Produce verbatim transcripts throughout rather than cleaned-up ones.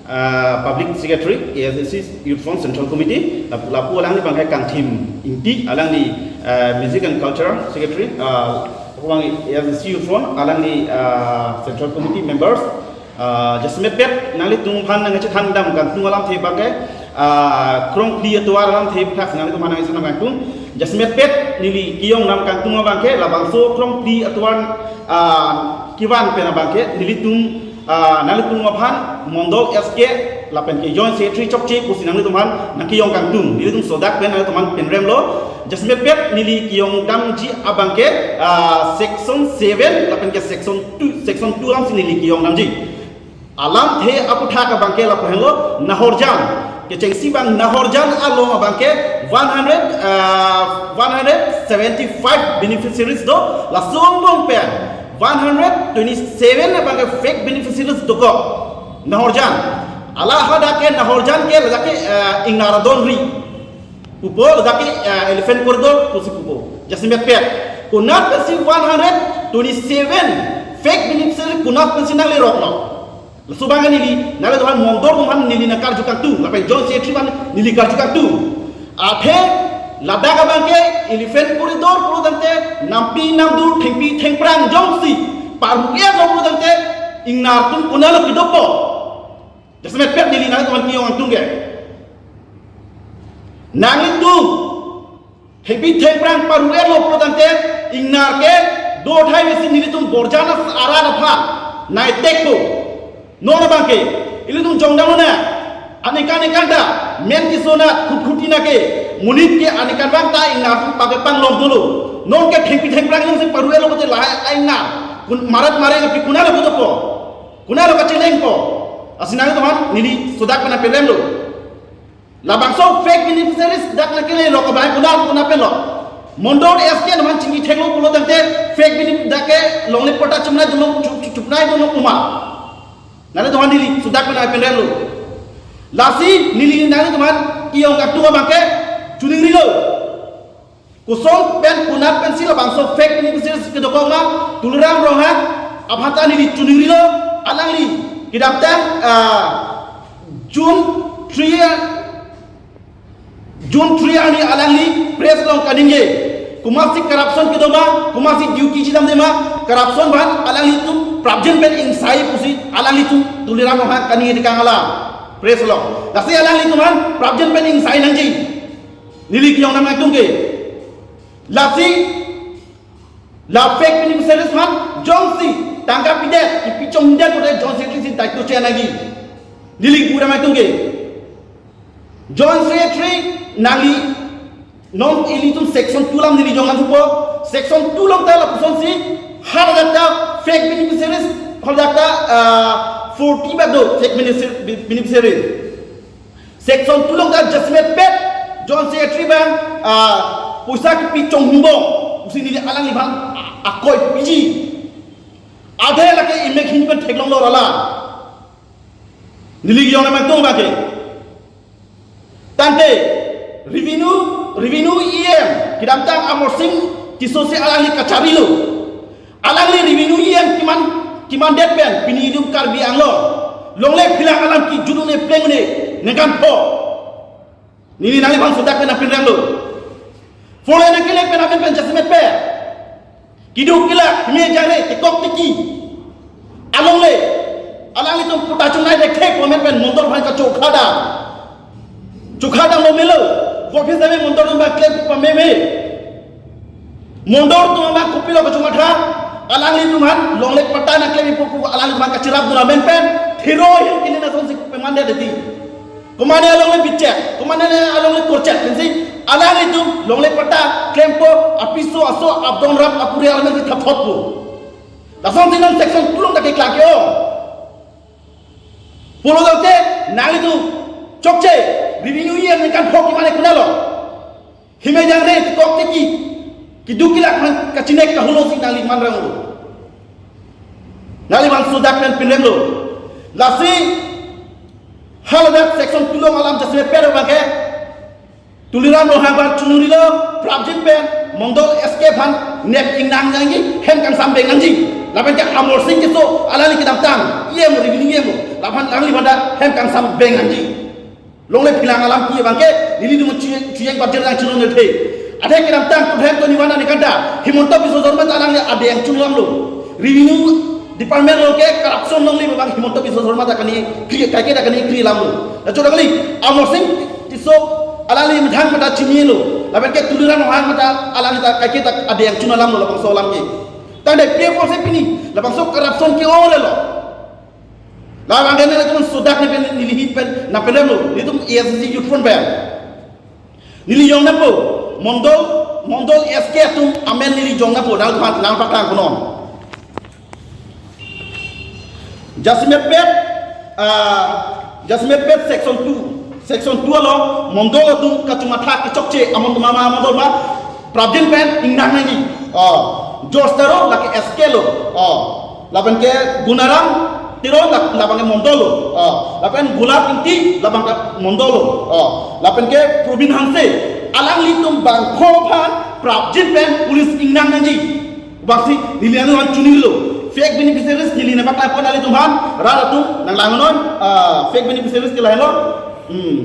uh, Public Secretary, A S D C Youth Front Central Committee, lap- lapu alangli abangke Kangthim Ingti, alangli uh, Music and Culture Secretary, uh, lapu abang A S D C Youth Front, alangli uh, Central Committee members, uh, jasemet pet nanglitum aphan nangchethan dam kangtung alamthe abangke, uh, Krongphli atovar alamthe aphan nanglitum aphan nangchethan dam kangtung. Jasemet pet neli kejong dam kangtung abangke, labangso Krongphli atovar uh, kevan pen abangke nelitum, uh, nanglitum aphan Mondol S K lapen ke Joint Secretary chokche pusi nanglitum aphan nangkejong kangtung. Nelitum sodak pen nanglitum aphan pinremlo. Jasemet pet neli kejong damji abangke, uh, section seven lapen ke section two, section two alamsi neli kejong damji. Alamthe aputhak abangke lapu henlo Nahorjan. Kechengsi abang Nahorjan along abangke one hundred, uh, one hundred seventy-five beneficiaries do, laso angbong pen one hundred twenty-seven abangke fake beneficiaries dokok. Nahorjan. Ala hadak ke Nahorjan ke ladak ke, uh, ingnar adon ri pupo, ladak ke, uh, elephant corridor pusi pupo. Jasemet pet. Konat pensi one hundred twenty-seven fake beneficiary konat pensi nanglerok lo. Laso abang neli, nanglitum aphan Mondol atum aphan neli nangkarju kangtung, lapen Joint Secretary aphan neli karju kangtung. Athe ladak abangke elephant corridor pulo tangte nampi namdur thengpi thengphrang jongsi paru-etlo pulo tangte ingnar atum konatlo kedopo. Jasemet pet neli nanglitum aphan kejong kangtung ke. Nanglitum thengpi thengphrang paru-etlo pulo tangte ingnar ke do thai mesi nelitum Borjan arat aphan nangtekpo. Non abangke ilitum jongdam lona aningkan aningkan ta men kesonat khutkhut ina ke monit ke aningkan vang ta ingnar atum pake panglong dolo. Non ke thengpi thengphrang jongsi paru-etlo pulote lahai ingnar kun marat mare ke pi konatlo kedopo, konatlo kachelengpo. Lasi nanglitum aphan neli sodak pen nangpinremlo. Labangso fake beneficiaries dak nangkelerok abang konat konat penlo. Mondol S K atum aphan chingki theklo pulo tangte fake beneficiaries dak ke longle patta chumnai dolo, chup- chup- chupnai dolo uma. Nanglitum aphan neli sodak pen nangpinremlo. Lasi neli nanglitum aphan kejong kangtung abangke choningrilo. Koson pen konat pensi labangso fake beneficiaries kedokok ma, Tuliram Ronghang aphan ta neli choningrilo. Alangli kedamtang, ah, June three, June three arni alangli press along kaningje. Komatsi corruption kedo ma, komatsi duty chedamde ma, corruption aphan alanglitum prapjin pen ingsai pusi alanglitum Tuliram Ronghang kaningje tekang alam press along. Lasi alanglitum aphan prapjin pen ingsai nangji. Neli kejong dam nangtum ke. Lasi la fake beneficiaries aphan jongsi tangka pidet, kipi chongdet pulote Joint Secretary si daityo che nangji. Neli kejong dam nangtum ke. Joint Secretary nangli non ilitum section two alam neli jong nangthupo. Section two along ta lapusonsi haladak ta fake beneficiaries, haladak ta, ah, forty bak do fake benefici- beneficiaries. Section two along ta jasemet pet Joint Secretary abang, ah, poisa kipi chonghungbom pusi neli alangliphan, ah, akoi piji. Athe lake imek hin pen theklonglo rala. Neli kejong dam nangtum abangke. Tangte revenue, revenue E M kedamtang Amarsing Tisso si alangli kacharlilo. Alangli revenue E M keman, kemandet pen pini ilitum Karbi Anglong longle phelang alam kejut un-e pleng un-e ningkan pho. Neli nangliphan sodak pen nangpinremlo. Four lane nangkele pen amen pen jasemet pet keduk kelak, hime jangre, tekok teki alongle alanglitum patta chungnai dekhek amen pen Mondol aphan kachokha dam. Chokha damlo melo. Kopisi ave Mondol atum abang klem pameme. Mondol atum abang kopilo kachomatha. Alanglitum aphan longle patta nangklemji pu pu alanglitum aphan kacherap dun amen pen thiro hin kili na sonsi pemandet deti. Komane alongle bichek, komane alongle korchek pensi alanglitum longle patta klempo, apiso aso abdon rap apuri alanglitum thapthotpo. Lasonsi non section two along ta keklang ke-ong. Pulo tangte nanglitum chokche revenue E M ningkan pho kemane konatlo. Hime jangre, tekok teki, keduk kelak aphan kachinek kahulo si nangli manrang lo. Nangliphan sodak pen pinremlo. Lasi haladak section two along alam jasemet pet abangke Tuliram Ronghang abang choningrilo, prapjin pen Mondol S K aphan nep ingnang nangji, hem kangsam beng nangji. Lapen ke Amarsing Tisso alangli kedamtang E M, revenue E M lo. aphan alangli aphan ta hem kangsam veng nangji. Longle philang alam pi abangke nelitum chiyeng chiyeng budget lang chino nel the. Athe kedamtang two thousand twenty-one aningkan ta Himanta Biswa Sarma ta alangli adeng chunlamlo. Revenue department along ke corruption longle abang Himanta Biswa Sarma ta kani kri kaike ta kani kri lamlo. Lacho alangli Amarsing Tisso alangli methang mata chinilo. Lapen ke Tuliram Ronghang mata alangli ta kaike ta adeng chunlamlo labangso alam ke. Tangte P F O C pini labangso corruption ke-ong lo. Labang ke nelitum sudak ni pen neli hin pen na pen lo. Nelitum A S D C Youth Front pen. Neli jong nangpo. Mondol, Mondol S K atum amen neli jong nangpo. Nang phan nang paklang konon. Jasemet pet, ah, Jasemet pet section two. Section two along Mondol atum kachumatha kechokche amon tuma ma Mondol ma prapjin pen ingnang nangji. Oh, George Taro lake S K lo. Oh, lapen ke Gunaram Teron la- labang ke Mondol lo. Oh, lapen Gulab Ingti labang ke Mondol lo. Oh, lapen ke Probin Hanse alanglitum bangpho aphan prapjin pen police ingnang nangji. Bangsi neli anu han chunilo. Fake beneficiaries neli nangpaklang pon alitum aphan. Rat atum nanglang non. Ah, fake beneficiaries ke lahelo. Hmm.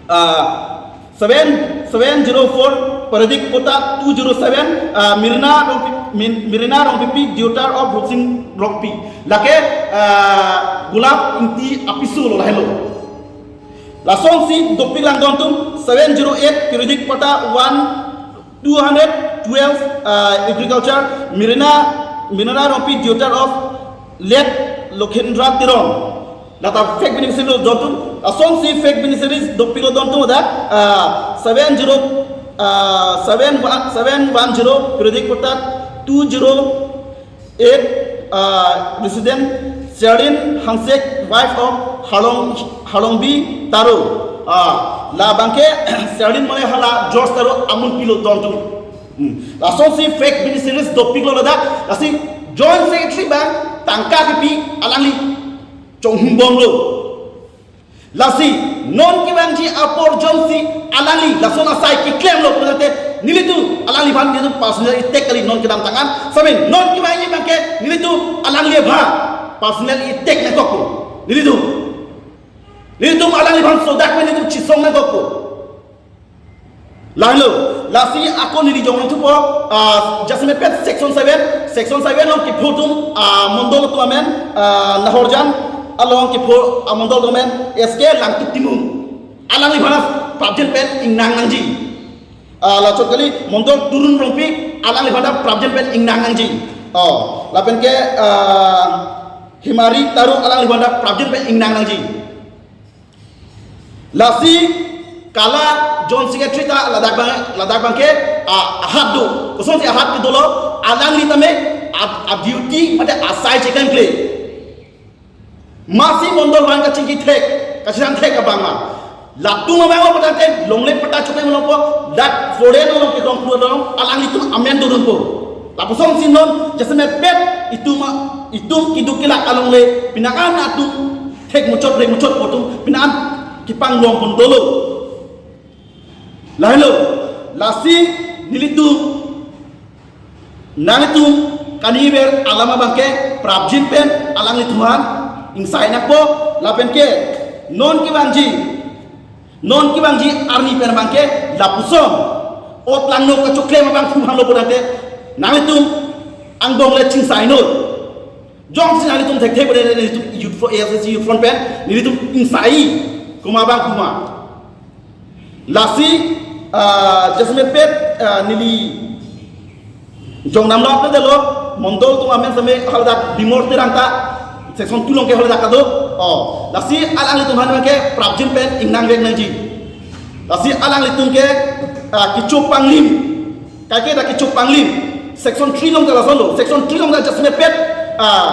Ah, seven, seven zero four Paradik Patta two zero seven, ah, Mirna Rongpi-, Min-, Mirna Rongpipi, daughter of Rupsing Rongpi. Lake, ah, Gulab Ingti apiso lo lahelo. Lasonsi dopik langdun atum seven zero eight Paradik Patta one two hundred twelve, ah, agriculture, Mirna, Mirna Rongpi, daughter of late Lokhendra Teron. Lata fake beneficiary lo don atum, lasonsi fake beneficiaries dopik lo don atum ada, ah, seven zero, ah, seven one, seven one zero Paradik Patta two zero eight, ah, resident Sherlyn Hanse, wife of Harlong, Harlongbi Taro. Ah, labang ke Sherlyn mane hala George Taro amunpi lo don atum. Hmm. Lasonsi fake beneficiaries dopik lo ladak, lasi joint secretary abang tangka kipi alangli chonghum bomlo. Lasi non kevangji apor jongsi alangli lason asai keklemlo pulote nelitum alangli aphan nelitum personal attack kali non kedamtang an. Sami non kevangji abangke nelitum alangli aphan personal attack nangkokpo. Nelitum, nelitum alangli aphan sudak pen nelitum chisong nangkokpo. Lahelo, lasi ako neli jong nangthupo, ah, Jasemet pet section seven, section seven along kepho atum, ah, Mondol atum amen, ah, Nahorjan along kepho, ah, Mondol atum amen, S K Langtuk Timung. Alangli aphan prapjin pen ingnang nangji. Ah, lachot kali Mondol Turun Rongpi, alangli aphan prapjin pen ingnang nangji. Oh, lapen ke, ah, Himari Taro alangli aphan prapjin pen ingnang nangji. Lasi kala joint secretary ta ladak abang, ladak abangke, ah, ahat do. Kosonsi ahat kedo lo, alangli tame a, a duty mate asai cheklemkle. Masi Mondol aphan kachingki thek, kachesang thek abang ma. Latum abang lo patangte longle patta chokle malompo, dak foreign along kekrong phu along alanglitum amen dodunpo. Lapusonsi non Jasemet pet itum a, itum keduk kelak alongle penang an atum thek muchot rek muchot pu atum penang an kepanglong pon dolo. Lahelo, lasi nelitum, nanglitum kaniver alam abangke prapjin pen alanglitum aphan ingsai nangpo, lapen ke non kevangji, non kevangji arni pen abangke lapuson ot langno kachoklem abang pu aphan lo pulote nanglitum angbong le chingsai non. Jongsi nanglitum thekthe pu nelitum Youth Front, A S D C Youth Front pen nelitum ingsai komat abang komat. Lasi, ah, Jasemet pet, ah, neli jong namlo apde lo, Mondol atum amen same haladak Bimor Terang ta section two along ke haladak kado. Oh, lasi alanglitum aphan ke prapjin pen ingnang vek nangji. Lasi alanglitum ke, ah, kecho panglim. Kaike ta kecho panglim. Section three along ta lason lo. Section three along ta Jasemet pet, ah,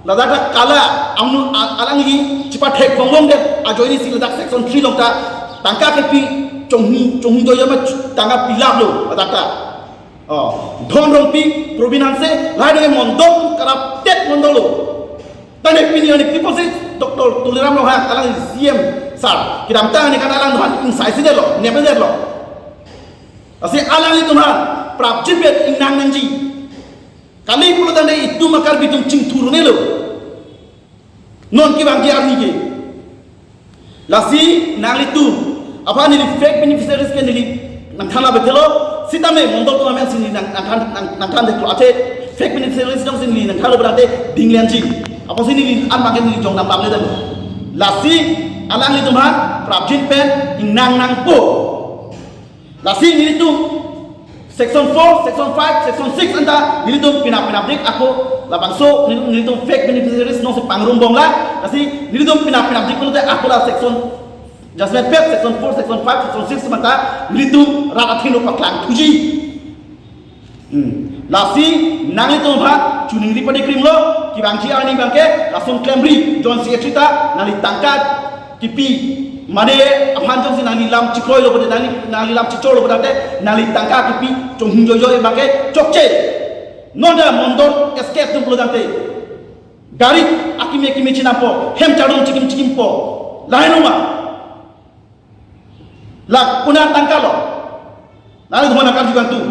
ladak ta kala amnu a, alangli chepathek vong vong det ajoine si ladak section three along ta tangka kepi chonghum, chonghum do yama tangka pilap lo ladak ta. Oh, Dhon Rongpi, Probin Hanse, lahai do Mondol corrupted Mondol lo. Tangte pini ani people si Doctor Tuliram Ronghang alang C M sir. Kedamtang aningkan alang do aphan ingsai si det lo, nep det lo. Lasi alanglitum aphan prapjin pen ingnang nangji. Kali pulo tangte itum a Karbi atum chingthur un-elo. Non kevangji arni ke. Lasi nanglitum aphan neli fake beneficiaries ke neli nangthan la bethelo, sitame mondol atum amen si neli nang, nangthan, nang, nangthan detlo, athe fake beneficiaries jongsi neli nangthanlo pulote dinglenji. Apotsi neli an abangke neli jong namdamle detlo. Lasi alanglitum aphan prapjin pen ingnang nangpo. Lasi nelitum section four, section five, section six anta nelitum pinap pinapdik ako, labangso nelitum, nelitum fake beneficiaries nongsi pangrumbom la. Lasi nelitum pinap pinapdik pulote ako la section, jasemet pet section four, section five, section six mata nelitum rat athengno paklang thuji. Hmm. Lasi nanglitum aphan choningri padikrimlo, kevangji arni abangke lason klemri, joint secretary ta nangli tangka kipi, mane aphan jongsi nangli lam chikroilo pulote, nangli, nangli lam chichorlo pulote nangli tangka kipi chonghung joijoi abangke chokche. Non ta mondol S K atum pulo tangte gari akimi akimi chenampo, hem chardom chikim chikimpo. Lahai numa. La konat tangkalo. Nanglitum aphan nangkarju kangtung.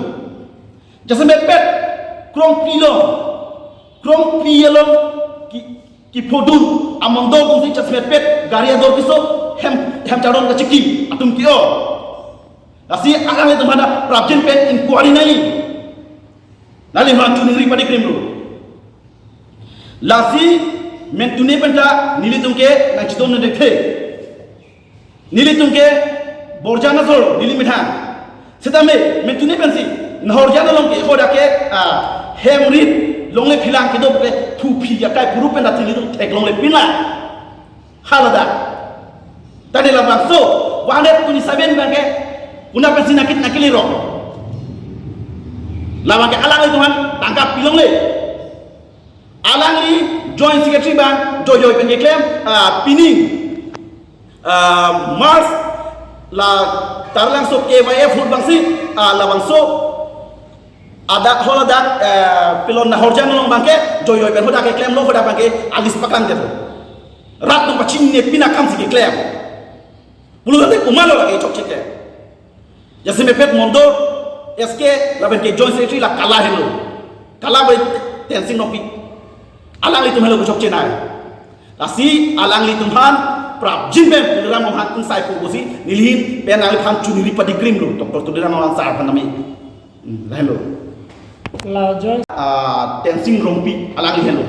Jasemet pet krongpi along, krongpi along ki, kiphodun amondol atumsi jasemet pet gari ador keso, hem, hem chardom kachikim atum ke-o. Lasi alanglitum aphan ta prapjin pen inquiry nangji. Nangliphan choningri padikrimlo. Lasi mentune penta nelitum ke nangchedondunde the. Nelitum ke Borjan asor neli methang. Sitame mentune pensi Nahorjan along ke hadak ke, ah, hem rit longle philang kedo ke thuphi akai puru penta nelitum theklongle pinlang. Haladak. Tadi labangso one hundred twenty-seven abangke konat pensi nakit nakit lirok. Labangke alanglitum aphan tangka pilongle. Alangli joint secretary abang joijoi pen keklem, ah, pining, ah, March la Taralangso K Y F ahut abangsi, ah, labangso adak haladak, eh, pilon Nahorjan along abangke joijoi pen hadak keklemlo, hadak abangke a-list paklang detlo. Rat atum pachinine pin akamsi keklem. Pulo tangte komatlo lake chokche ke. Jasemet pet mondol S K lapen ke joint secretary la kala henlo. Kala bai Tensing Rongpi. Alanglitum henlo chokchenei. Lasi alanglitum aphan prapjin pen Tuliram Ronghang atum saipo pusi neli ahin pen nangliphan choningri padikrimlo, Doctor Tuliram Ronghang sar aphan nami. Hmm, lahenlo. La joint. Ah, Tensing Rongpi alangli henlo.